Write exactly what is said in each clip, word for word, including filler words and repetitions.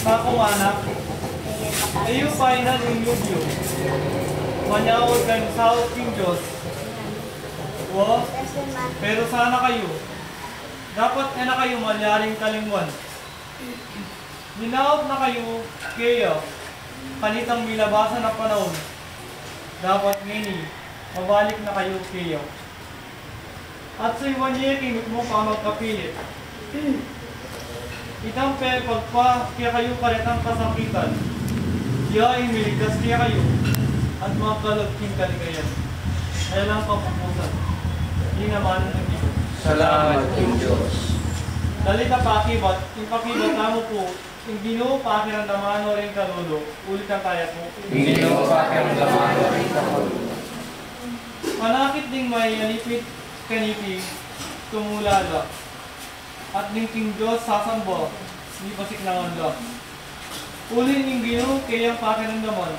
Kaku anak, e yu painan ing lub yu, manyaut kayung saup king Dios. Wa, pero sana kayu, dapat e na kayu malyaring kalingwan. Minaup na kayu keya kanitang milabasan a panaun. Dapat ngeni mabalik na kayu keya. At suyuan ye king mitmung pamagkapilit. Itang pepagpa kekayu karetang kasakitan, iya ing miligtas kekayu at magkalub king kaligayan. Alang kapupusan. Ing naman ning Dios. Salamat king Dios. Dalit a pakibat, ing pakibat tamu pu, ing Ginu pakiramdaman no ring kalulu, ulit ang kaya pu. Ing Ginu pakiramdaman no ring kalulu. Panakit ding mayalipit kaniti, tumula la. At ding king Dios sasamba, mipasiknangan la. Uling ing Ginu keyang pakiramdaman,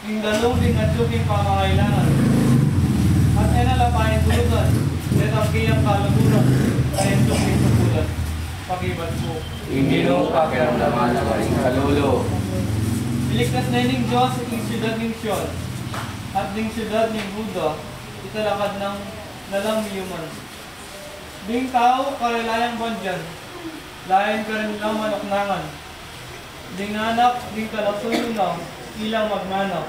ing lalung ding atiu king pamangailangan. At e na la pahintulutan, detang keyang kaluguran, a atiu king tukulan. Pakibat pu. Ing Ginu pakiramdaman no ring kalulu. Iligtas ne ning Dios ing siudad ning Sion, at ding siudad ning Juda, italakad na lang miyuman. Ding tau karela yang bandian, lain karin lang manuknangan. Ding anak, ding talasuyu na, ilang magmana.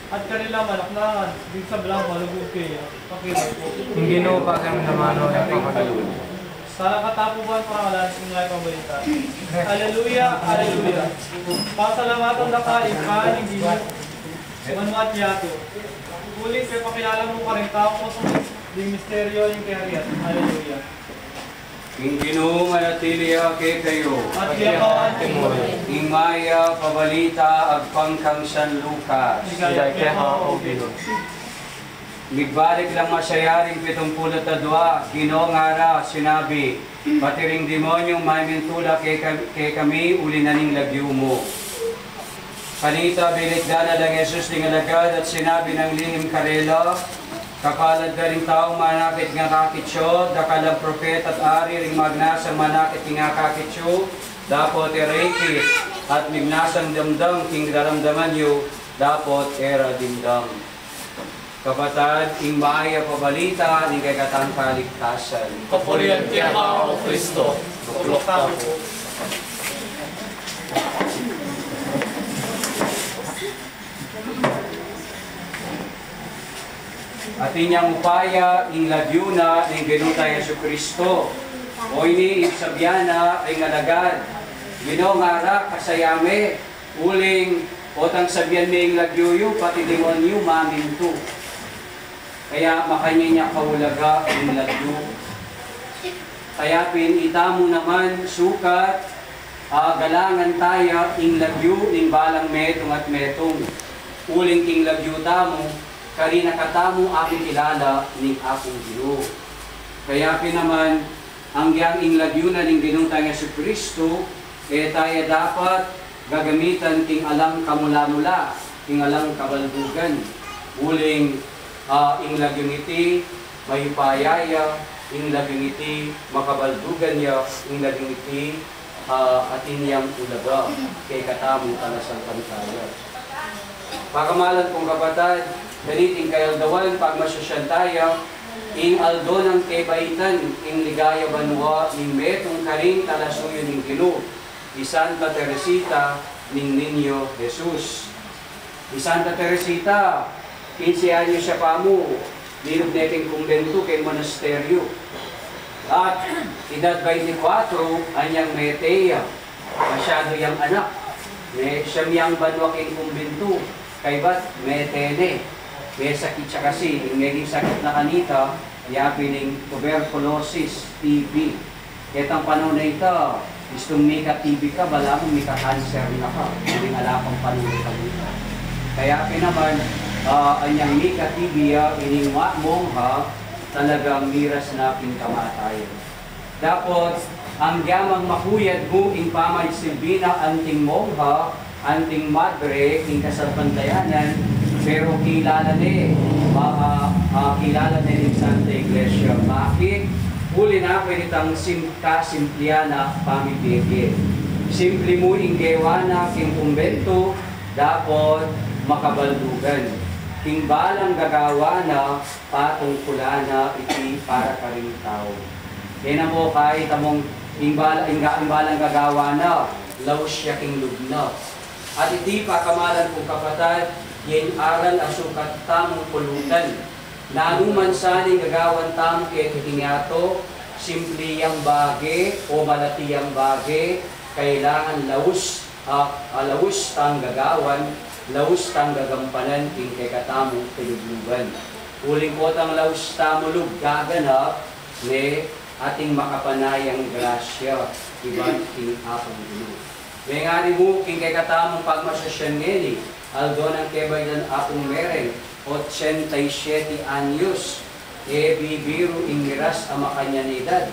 At karela manuknangan, ding sablang malugud keya. Pakibat pu. Ing Ginu pakiramdaman no ring kalulu. Sana katapusan parangalan ing Mayap a Balita. Aleluya, aleluya. Pasalamatan da ka, Ibpa ning Ginu, banua at yatu. Uling pepakilala mu karing tau kusang ding misteryu ning kayarian. Aleluya. Ing Ginu manatili ya kekayu. At kekayu mu rin. Ing Mayap a Balita agpang kang San Lucas. Ligaya keka, O Ginu. Migbalik lang masaya ring pitumpulu't adua, Ginu, ngara, sinabi, pati ring demonyu mamintu la keka-, kekami uli na ning lagyu mu. Kanita bilikdan na lang Jesus ding alagad at sinabi nang lihim karela, kapalad da ring taung manakit king akakit yu, dakal lang propeta at ari ring magnasang manakit king akakit yu. Dapot e ra ikit, at mignasang damdam king daramdaman yu, dapot e ra dimdam. Kapatad, ing Mayap a Balita ning kekatang kaligtasan. Kapurian keka, O Kristo. Makulok tamu. Atin yang upaya ing lagyu na ning Ginu tang Jesucristo. O ini ing sabian na ring alagad, Ginu, ngara, kasaya me. Uling potang sabian me ing lagyu yu, pati demonyu mamintu. Kaya makanyan ya kaulaga ing lagyu. Kaya pin itamu naman sukat, ah, galangan taya ing lagyu ning balang metung at metung. Uling king lagyu tamu, karin na katamu akikilala ning Apung Ginu. Kaya pin naman, anggiyang ing lagyu na ning Ginu tang Jesucristo, e taya dapat gagamitan king alang kamula-mula, king alang kabaldugan. Uling, ah, ing lagyung iti, mayupaya ya, ing lagyung iti, makabaldugan ya, ing lagyung iti, ah, atin yang ulaga kekatamu talasalpantaya. Pakamalan kung kapatad, kaniting kayaldawan, pagmasusyan taya ing aldo nang kebaitan king ligaya banua ning metung karing talasuyu ning Ginu, i Santa Teresita ning Niño Jesus. I Santa Teresita, kinse anyos ya pa mu, linub ne king kumbentu, king monasteryu. At edad baynte kuatro, anyang mete ya, masyadu yang anak. Me, siyam yang banua king kumbentu, kaybat mete ne. Me sakit ya kasi, ing meging sakit na kanita, ya pin ing tuberculosis, T B. Ketang panaun a ita, istung mika-T B ka, balamu mika-cancer na ka, uling ala pang panaun a ita. Kaya pin naman, ah, anyang mika-T B ya ining ma-, mongha, talagang miras na pin kamatayan. Dapot, anggiyang makuyad mu ing pamagsilbi na anting mongha, anting madre king kasalpantayanan, pero kilala ne, ah, ah, kilala ne ning Santa Iglesia. Bakit? Uli na pin itang sim-, kasimplihan na pamibie-bie. Simple mu ing gewa na king kumbento, dapot makabaldugan. King balang gagawa na, patungkulan na iti para karing tau. E na mu kaya tamung ing bala-, ing ga-, ing balang gagawa na, laus ya king lub na. At iti pakamalan kung kapatad, ing aral a sukat tamung pulutan. Nanu man sana ing gagawan tamu keti king yatu, simple yang bage o malati yang bage, kailangan laus, a, a, laus tang gagawan, laus tang gagampanan king kekatamung pilugluban. Uling potang laus tamu lub gaganap, ne, atin makapanayang grasya ibat king Apung Ginu. Mengari mu king kekatamung pagmasusyan ngeni, aldo nang kebaitan Apung Mereng, ochenta y siete anyos, e bibiru ing miras a makanyan a edad.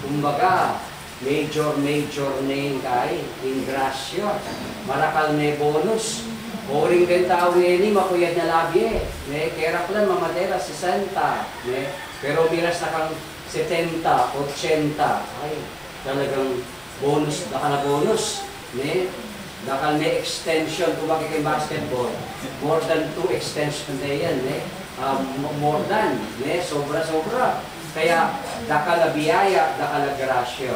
Kumbaga, major, major ne ing kai, ing grasya. Marakal ne bonus. Uling bentau ngeni, makuyad na la bie, ne, keraklan mamate la sesenta, ne, pero miras na kang setenta, ochenta. Ay, talagang bonus, dakal a bonus, ne? Dakal ne extension, kumbaga king basketball. More than two extension ne yan, ne? Ah, mo-, more than, ne? Sobra-sobra. Kaya, dakal a biyaya, dakal a grasya.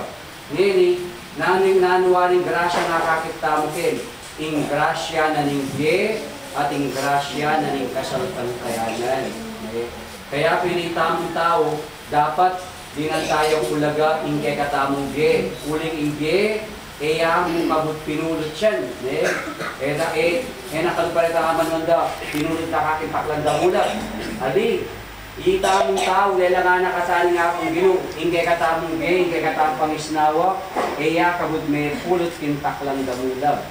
Ngeni, nanu, nanu waring grasya a akakit tamu ken? Ing grasya na ning bie, at ing grasya na ning kasalpantayanan, ne? Kaya pin ing tamung tau, dapat dinan taya ulaga ing kekatamung bie. Uling ing bie, e ya mu kabud pinulut yan, ne? E na, e, e na kalupa reta nga manonda, pinulut na ka king taklang damulag. Ali, itamung tau, lelangan na katamu ning Apung Ginu, ing kekatamung bie, ing kekatamung pangisnawa, e ya kabud mepulut king taklang damulag.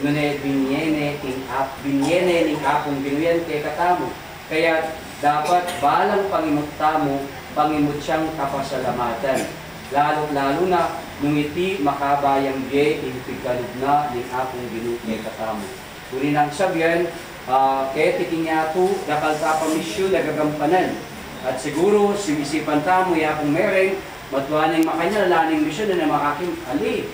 Nune binie ne king ap-, binie ne ning Apung Ginu yan kekatamu. Kaya dapat balang pangimut tamu, pangimut yang kapasalamatan. Lalu-lalu na nung iti makaba yang bie ing pigkalub na ning Apung Ginu kekatamu. Tuni nang sabian, ah, keti king yatu, dakal a pamisyun a gagampanan. At siguru, sim-isipan tamu, ya Apung Mereng, matua neng makanyan, ala neng misyun, e na makakim, ali.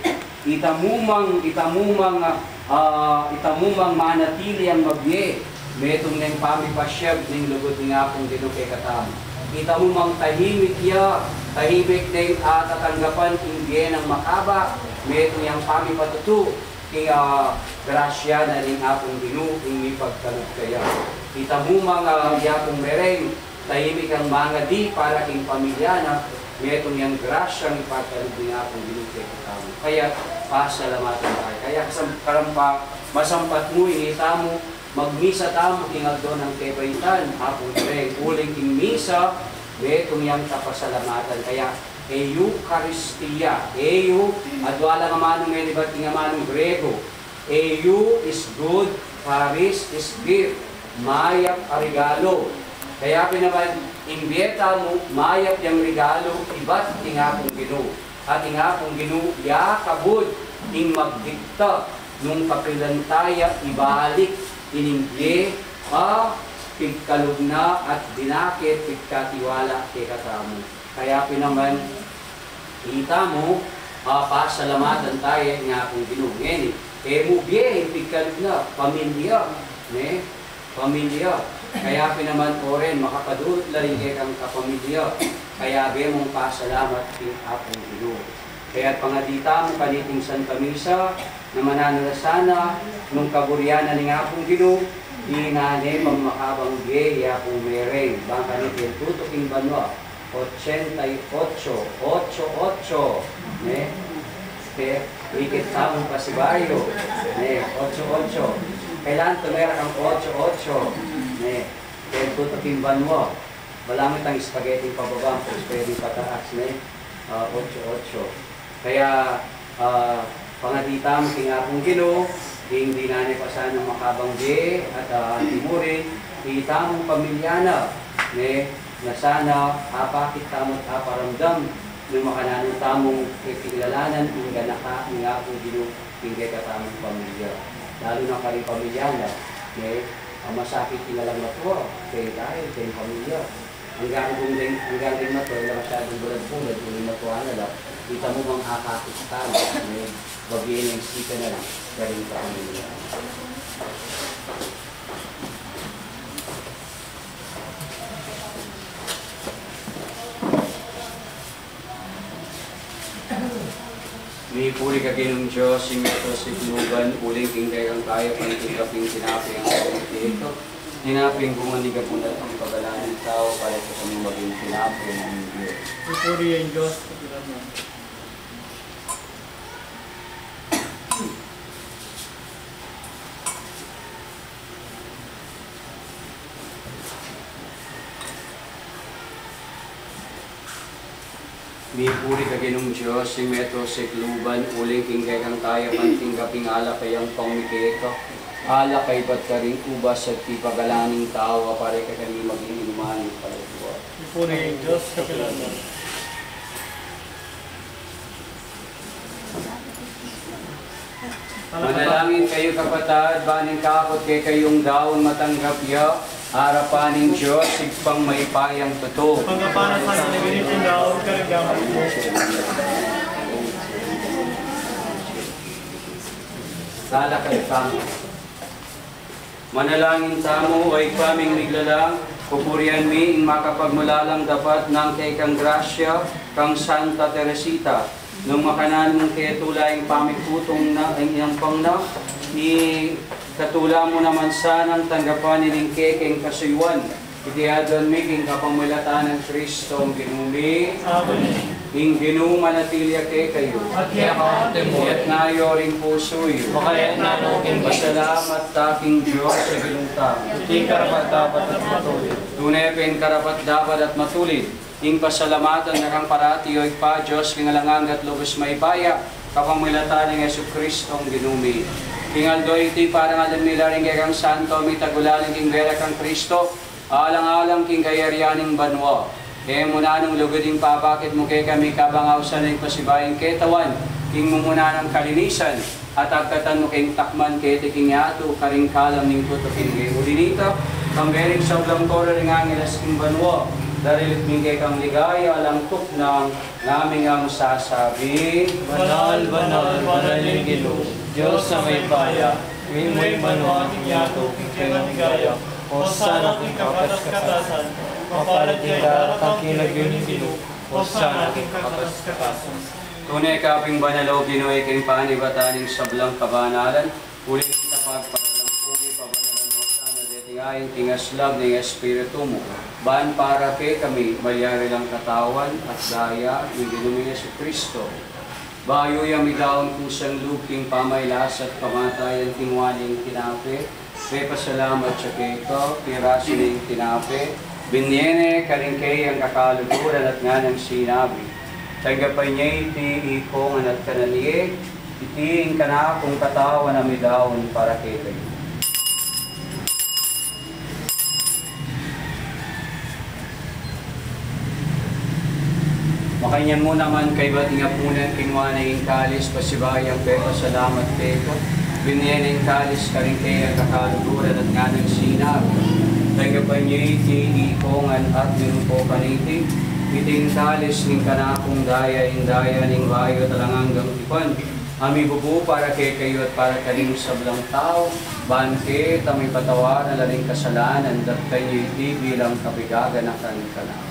Itamu mang, itamu mang, ah, itamu mang manatili yang mabie, metung neng pamipasyag ning lugud ning Apung Ginu kekatamu. Itamu mang tahimik ya, tahimik neng, ah, tatanggapan ing bie nang makaba, metung yang pamipatutu, king, ah, grasya na ning Apung Ginu, ing mipagkalub kaya. Itamu mang, ah, ya Apung Mereng, tahimik yang mangadi para king pamilya na, metung yang grasyang ipagkalub ning Apung Ginu kekatamu. Kaya, pasalamatan tamu. Kaya, kasam-, karampa, masampat mu, ing itamu, magmisa tamu king aldo nang kebaitan, Apung Mereng, uling king misa, metung yang kapasalamatan. Kaya, Eukaristia, eu, adua lang amanung melibat king amanung Grego, eu is good, charis is gift, mayap a regalo. Kaya pin naman, ing bie tamu, mayap yang regalo, ibat king Apung Ginu. At ing Apung Ginu, ya kabud, ing magdikta, nung kapilan taya, ibalik, ining bie, a, pigkalub na at dinakit, pigkatiwala, kekatamu. Kaya pin naman, itamu, ah, pasalamatan taya ing Apung Ginu. Ngeni, e mu bie, ing pigkalub na, pamilya, ne? Pamilya. Kaya pin naman, o ren, makapadurut la ring kekang kapamilya. Kaya bie mung pasalamat king Apung Ginu. Kaya pangadi tamu kaniting Santa Misa, na mananu na sana, nung kaburian na ning Apung Ginu, dinan ne pang makabang bie, ya Apung Mereng, bang kaniti tutuking banua, ochenta y ocho, ocho, ocho, ne? Te, ikit tamung pasibayu, ne? Ocho, ocho. Kailangan tumera kang ocho, ocho, ne? Te, tutuking banua. Balangu itang spaghetti pababa, ang pwede pataas, ne? Ah, ocho, ocho. Kaya, ah, pangadi tamu king Apung Ginu, ing dinan ne pa sana makabang bie, at, ah, timurin, itamu pamilya na, ne, na sana, apakit tamu at aparamdam, nung makananu tamung kekilalanan, ing ganaka, ning Apung Ginu, king kekatamung pamilya. Lalu na karing pamilya na, ne, ah, masakit ing alang matua, keng tamu, keng pamilya. Anggang ding, anggang ding matua, e la masyadung bulad-bulad, uling matua na la. Itamu mang akakit tamu, ne? Baging sikanan karing kapamilya. Mipuri ka Ginung Dios, ing meto sikluban, uling king kekang kayapan tinggap ing tinape a pamike ito. Tinapeng bunga ning gabun at pagpagalan ning tau, para sa kami maging tinape ning bie. Mipuri ing Dios, sikluban. Mipuri ka Ginung Dios, ing meto sikluban, uling king kekang kayapan tinggap ing alak a pamike ito. Alak a ibat karing ubas at pipagalan ning tau, a para kekami maging inuman ning kaluguran. Mipuri ing Dios, sikluban. Manalangin kayu, kapatad, ban ing kakut kekayung daun matanggap ya arapan ning Dios Ibpang mayupayang tutu. Pagkapanasan na rin ing daun karing gamat mu. Lalakad tamu. Manalangin tamu. O Ibpa ming miglalang, pupurian mi ing makapagmulalang dapat nang kekang grasya kang Santa Teresita, nung makananu mung ketula ing pamikutung na, ing yampang na, ikatula mu naman sanang tanggapan ining kekeng kasuyuan. Iti aduan mi king kapamilatan nang Kristong Ginu mi. Amen. Ing Ginu manatili ya kekayu. At keka mu rin. Iyatas yu ring pusu yu. Makayatas na no king Ginu. Pasalamat ta king Dios a Ginu tamu. Iti karapat-dapat at matulid. Tune pin karapat-dapat at matulid ing pasalamatan da kang parati, o Ibpa, Dios king alang angga at lubus mayupaya, kapamilatan nang Jesucristong Ginu mi. King aldo iti, parang aldo mi la ring kekang santo, mitagulaling king bie da kang Kristo, alang-alang king kayarian ning banua. E mu na nung lugud ing pabakit mu kekami, kabang ausan na ing pasibayu ning ketawan king mumuna nang kalinisan, at agkatan mu keng takman keti king yatu karing kalam ning tutuking uli nita, kambe ring sablang koro ring angeles king banua, daralit mi ing kekang ligaya, alang tuknang ngaming sasabi. Banal, banal, banal ing Ginu, Dios a mayupaya, mimmu ing banua at ing yatu king kekang ligaya. Hosana king kakatas-katasan. Mapalad ing darating king lagyu ning Ginu. Hosana king kakatas-katasan. Tune ka pin banal, o Ginu, ika ing panibatan ning sablang kabanalan. Uling king kapagpadalan mi, pabanalan mu sana deting ain king aslab ning Espiritu mu, ban para kekami malyari lang katawan at daya ning Ginu ming Jesucristo. Bayu yang midaun kusang lub king pamagkasakit at kamatayan, kinua ne ing tinape, mepasalamat ya keka, pirasu ne ing tinape, binye ne karing kekang kakaluguran at nganang sinabi, "Tanggapan ye iti ikongan at kanan ye, iti ing kanakung katawan a midaun para kekayu." Makanyan mu naman kaybat ing apunan, kinua ne ing kalis, pasibayu yang pepasalamat keka, binye ne ing kalis karing kekang kakaluguran at nganang sinabi, "Tanggapan ye iti ikongan at minum kayu kaniti, iti ing kalis ning kanakung daya, ing daya ning bayu at alang anggang tipan, a mibubu para kekayu at para karing sablang tau, ban keta mipatawad la ring kasalanan, daptan ye iti bilang kapaganakan kanaku."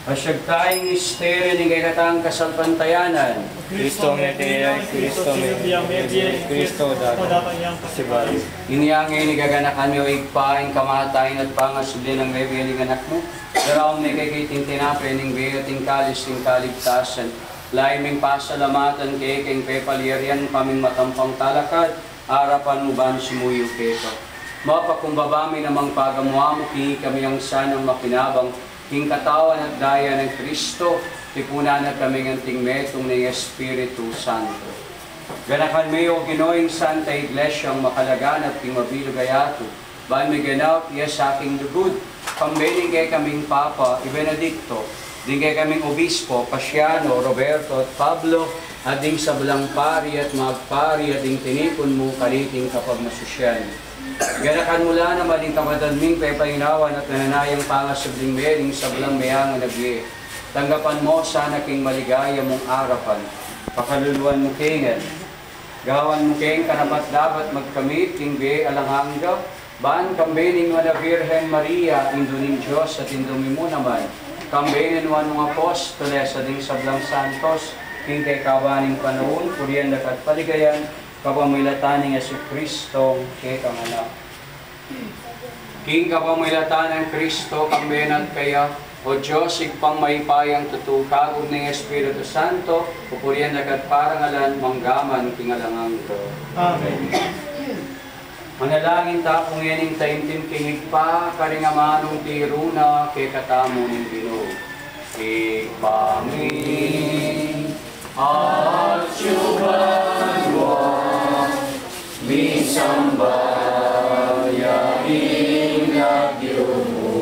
Asyag taya ing misteryu ning kekatang kasalpantayanan. Kristo mete ya, Kristo mete ya, Kristo datang. Pasibayu. Inya ngeni gaganakan mi, o Ibpa, ing kamatayan at pangasubli nang mebie ning Anak mu. Daraun mi keka iting tinape ning bie at ing kalis ning kaligtasan. Lalu ming pasalamatan keka ing pepalyarian kaming matampang talakad arapan mu ban sumuyu keka. Mapakumbaba mi namang pagamu-amu king ikami ngan sanang makinabang king katawan at daya nang Kristo, tipunan na kaming anting metung ning Espiritu Santo. Ganakan mu, o Ginu, ing Santa Iglesia a makalaganap king mabilug a yatu, ban miganap ya sa king lugud, kambe ning kekaming Papa i Benedicto, ding kekaming Obispo Cassiano, Roberto, at Pablo, at ding sablang pari at magpari, at ding tinipun mu kaniting kapagmasusian. Ganakan mu la naman ing kapatad ming pepainawan at nananayang pangasubling mie ning sablang meangan a bie. Tanggapan mu sana king maligaya mung arapan. Pakaluluan mu kami ngan. Gawan mu kaming karapat-dapat magkamit king bie alang angga, ban kambe ning Nuan a Virgen Maria, Indu ning Dios at Indu mi mu naman, kambe ning nuan mung apostoles at ding sablang santos, king kekaba ning panaun, purian da ka at paligayan, kapamilatan nang Jesucristo, kekang Anak. King kapamilatan nang Kristo, kambe na at kaya, O Dios, Ibpang mayupayang tutu, kagum ning Espiritu Santo, pupurian da ka at parangalan, mangga man king alang angga. Amen. Manalangin ta pu ngening taimtim king Ibpa, karing amanung tiru na kekatamu ning Ginu. Ibpa mi, atsu ka banua, misamban ya ing lagyu mu,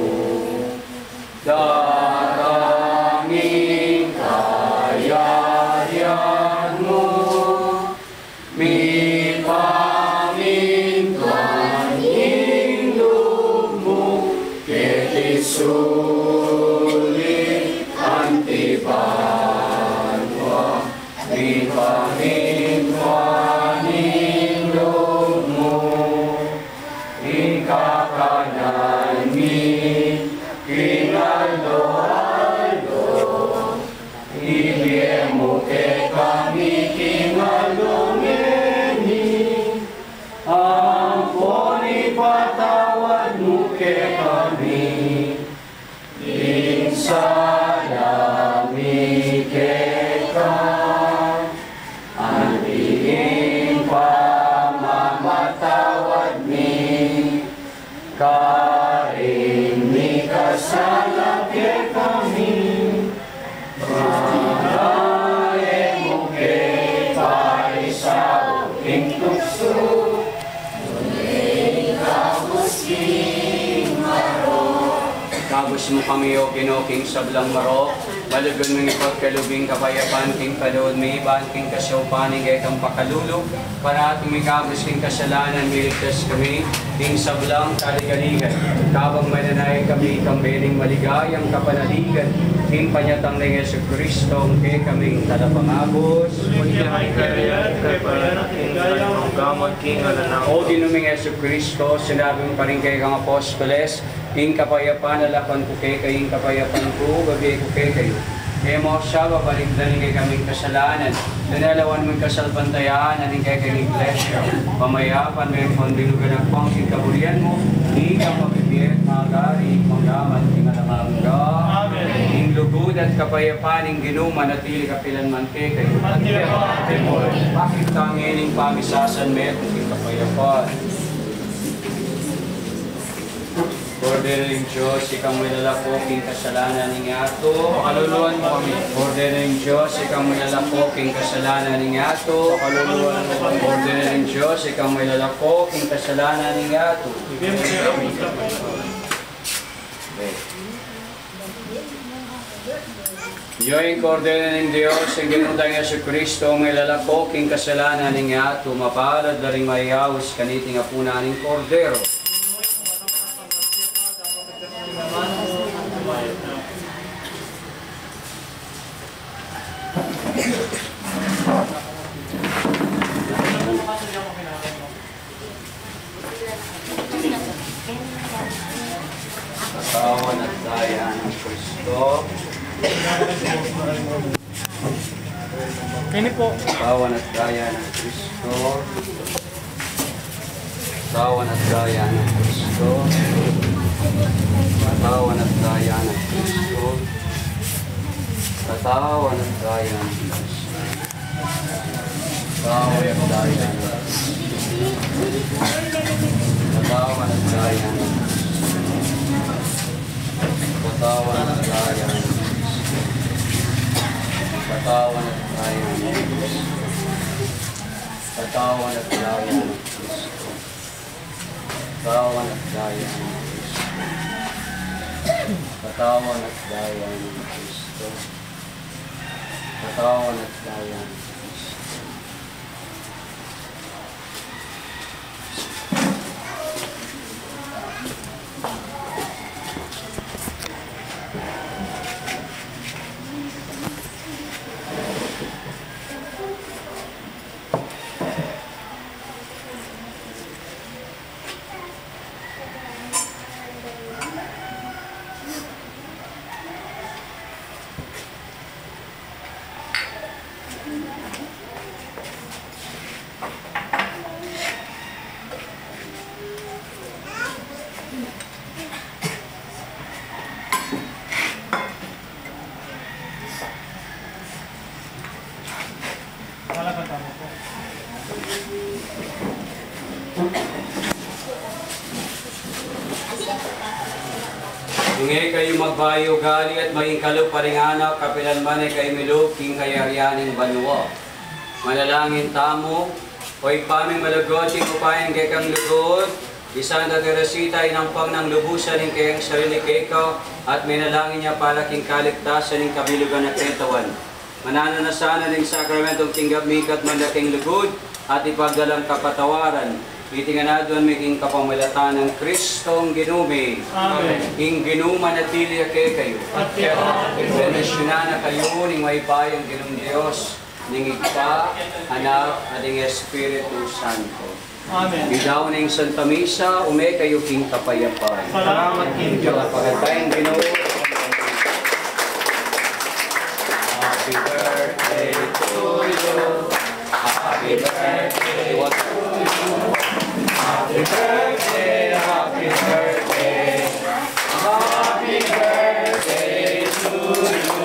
datang ing kayarian mu, mipamintuan ing lub mu keti sulip anti banua, mipamintuan ing lub mu, ing kakanan mi king aldo-aldo, ibie mu kekami king aldo ngeni, ampon ipatawad mu kekami ing sala mi keka, anti ing pamamatawad mi karing mikasala kekami, manga e mu ke paisaul king tuksu, nune ikabus kami king marok. Ikabus mu kami, O Ginu, king sablang marok, malugud mung ipagkalub ing kapayapan king panaun mi, ban king kasaupan ning kekang pakalulu, parati mung ikabus king kasalanan, miligtas kami king sablang kaligaligan, kabang mananaig kami kambe ning maligayang kapanaligan king panyatang nang Jesucristo, a kekaming Talapangabus. King kayarian, king kapayapan, king ligaya, mangga man king alang angga. O Ginu ming Jesucristo, sinabi mu karing kekang apostoles, Ing kapayapan lakwan ku kekayu, ing kapayapan ku ibie ku kekayu. E mu sa babalikdan ing kekaming kasalanan, nune lawan mu ing kasalpantayanan ning kekang Iglesia. Pamayapan me at pandinugan agpang king kaburian mu, ika a mabibie at magari, mangga man king alang angga. Amen. Ing lugud at kapayapan ning Ginu manatili kapilan man kekayu. At kekayu. Pakit tamu ngening pamisasanmetung king kapayapan. Kordero ning Dios, ika a milalako king kasalanan ning yatu. Pakaluluan mu kami. Kordero ning Dios, ika a milalako king kasalanan ning yatu. Pakaluluan mu kami. Kordero ning Dios, ika a milalako king kasalanan ning yatu. Ibie mu kekami. Ing Kordero ning Dios, ing Ginu tang Jesucristo, a milalako king kasalanan ning yatu, mapalad la ring mayayaus kaniting apunan ning Kordero. Katawan at daya nang Kristo. Ini po. Katawan at daya nang Kristo. Katawan at daya nang Kristo. Katawan at daya nang Kristo. Katawan at daya nang Kristo. Katawan at daya. Katawan at daya. Katawan at daya. Katawan at daya. Katawan at daya. Katawan at daya. Katawan at daya. Katawan at daya. Nung e kayu magbayu ugali at maging kalub pa ring anak, kapilan man e kayu milub king kayarian ning banua. Manalangin tamu. O Ibpa ming malugud, king upaya ning kekang lugud, i Santa Teresita, inampang nang lubusan ing keyang sarili keka, at menalangin ya para king kaligtasan ning kabilugan a katawan. Mananu na sana ning sakramentong tinggap mi ikatman da king lugud, at ipagdalang kapatawaran. Iti ngan aduan mi king kapamilatan nang Kristong Ginu mi. Amen. Ing Ginu manatili ya kekayu. At kekayu. Bendisyunan na kayu ning mayupayang Ginung Dios, ning Ibpa, Anak, at ning Espiritu Santo. Amen. Ing daun ning Santa Misa, ume kayu king kapayapan. Salamat king Dios. Pagantay ing Ginu. Happy birthday to you. Happy birthday to you. Happy birthday, happy birthday. Happy birthday to you.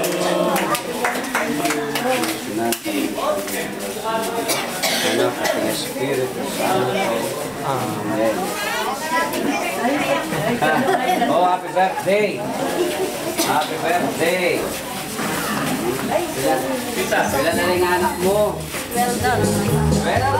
Anak at ing Espiritu Santo. Amen. Oh, happy birthday. Happy birthday. Pila, pila na ring anak mu? Well done. Well,